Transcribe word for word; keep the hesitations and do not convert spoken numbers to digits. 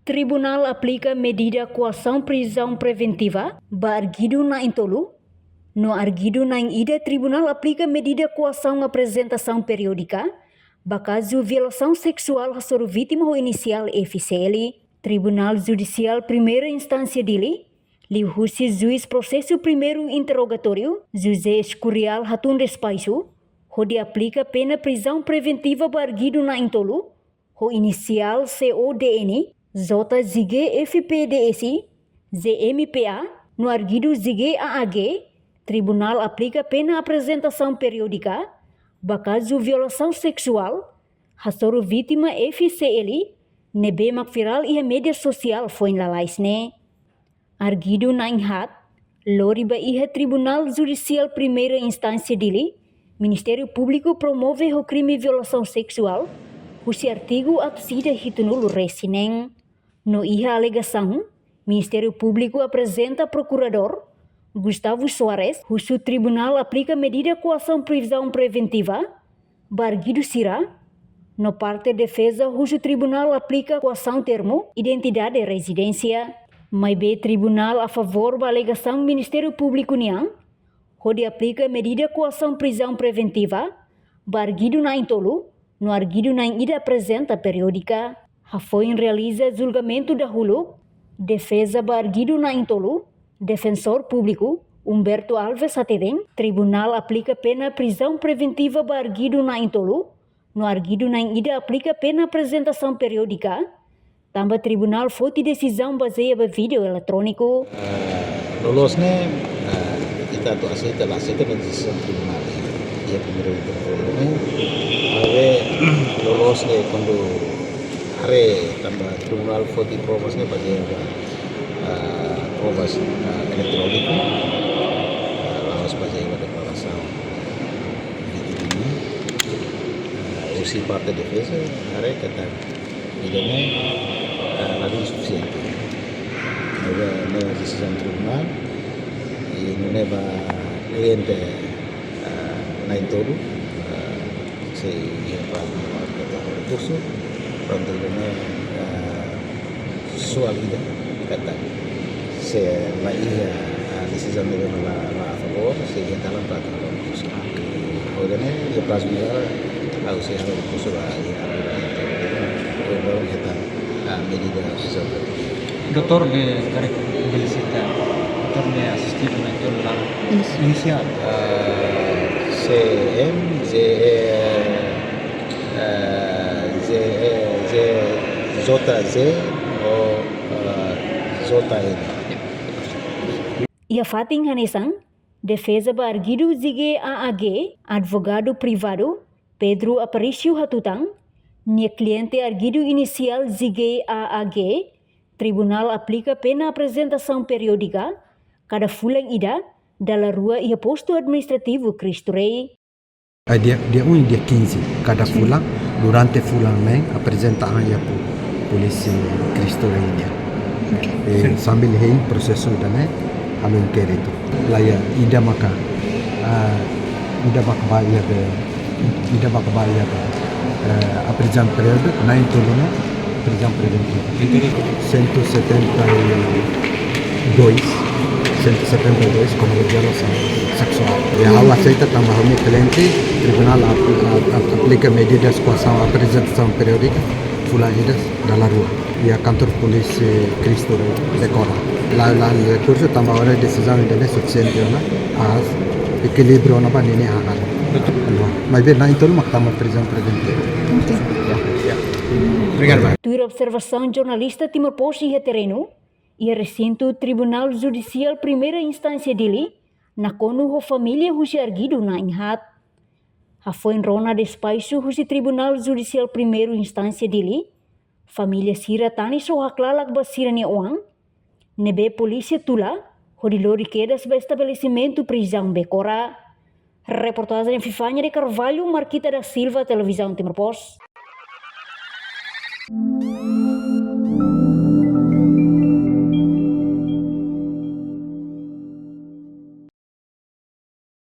Tribunál aplika medida koasaun prizaun preventiva ba arguidu na'in-tolu, no arguidu na'in-ida tribunál aplika medida koasaun aprezentasaun periódika ba kazu violasaun seksuál hasoru vítima ho inisiál F C L. Tribunál Judisiál Primeira Instánsia Dili, liuhusi juís prosesu primeiru interrogatóriu, José Escurial, hatun despaxu hodi aplika pena prizaun preventiva ba arguidu na'in-tolu ho inisiál C O D N, J G F P D S, J M P A, no arguidu J G A A G. Tribunál aplika pena aprezentasaun periódika ba kazu violasaun seksuál hasoru vítima F C L, ne'ebé mak virál iha média sosiál foin lalais ne'e. Arguidu na'in-haat lori ba iha Tribunál Judisiál Primeira Instánsia Dili, Ministériu Públiku promove ho krime violasaun seksuál husi artigu atus ida hitunulu resin neen. No iha alegasaun, Ministériu Públiku aprezenta Prokuradór Gustavo Soares husu tribunál aplika medida koasaun prizaun preventiva ba arguidu sira, no parte defeza husu tribunál aplika koasaun termu identidade rezidénsia. Maibé tribunál a favór ba alegasaun Ministériu Públiku nian, hodi aplika medida koasaun prizaun preventiva ba arguidu na'in-tolu, no arguidu na'in-ida aprezenta periódika. Hafoin realiza julgamentu dahuluk, defeza ba arguidu na'in-tolu, Defensór Públiku Humberto Alves hateten, tribunál aplika pena prizaun preventiva ba arguidu na'in-tolu, no arguidu na'in-ida aplika pena aprezentasaun periódika, tanba tribunál foti desizaun bazeia ba vídeo eletróniku. Ah, loloos ne'e, ah, ita atu aseita la aseita ne'e desizaun tribunál, eh. Iha primeiru interrogatóriu ne'e. Maibé, loloos ne'e kuandu haree tanba tribunál foti provas ne'e bazeia ba, ah, provas, ah, eletróniku, ah, la'ós bazeia ba deklarasaun vítima. Ah, husi parte defeza haree katak ida-ne'e, ah, ladún sufisiente. Agora, ne'e desizaun tribunál, i nune'e ba kliente, ah, na'in-tolu, ah, sei iha prazu ba rekursu, prontu ida-ne'e, ah, soal ida katak se la iha, ah, desizaun ne'ebé la, la a favór, sei iha dalan para atu halo rekursu. Hodi nune'e, iha prazu ne'ebá, ha'u sei halo rekursu ba iha, iha, iha, iha, iha, iha, ah, medida sosiál. Doutór ne'e karik felisita, doutór ne'e asistidu na'in-tolu laran. Inisiál. Ah, C M, J, eh, eh, J, eh, J, J Z ou, eh, J N. Iha fatin hanesan, defeza ba arguidu J G A A G, advogadu privadu Pedro Aparício hatutan, nia kliente arguidu inisiál J G A A G, tribunál aplika pena aprezentasaun periódika kada fulan ida, dala rua iha Postu Administrativu Cristo Rei. Ah, dia, dia um e dia quinze, kada fulan, durante fulan neen, aprezenta an iha pu-, Polísia Cristo Rei nian. Oke. Eh, sambil hein prosesu ida-ne'e, halo inkéritu. Laiha, ida maka, ah, ida maka ba iha be, ida maka ba iha be, eh, aprizaun periódiku, na'in-tolu ne'e, prizaun preventiva. Cento e setenta e dois, cento e setenta e dois, como violasaun seksuál. I ha'u aseita tanba ha'u-nia kliente, tribunál ap-, ap-, ap-, aplika medidas koasaun aprezentasaun periódika, fulan ida, dala rua. Iha kantor polísia Cristo Rei dekora. La, la, rekursu tanba agora desizaun ida-ne'e sufisiente ona, ah, ekilíbriu ona ba ninia hahán. Maibé na'in-tolu mak tama prizaun preventiva. Oke. Ya, ya. Obrigadu. Tuir observasaun jornalista Timor Post iha terrenu, iha resintu Tribunál Judisiál Primeira Instánsia Dili, nakonu ho família husi arguidu na'in-haat. Hafoin rona despaxu husi Tribunál Judisiál Primeira Instánsia Dili, família sira tanis ho haklalak ba sira-nia oan, ne'ebé polísia tula, hodi lori kedas ba estabelesimentu prizaun Becora. Reportajen Vivania de Carvalho, Marquita da Silva, Televizaun Timor Post.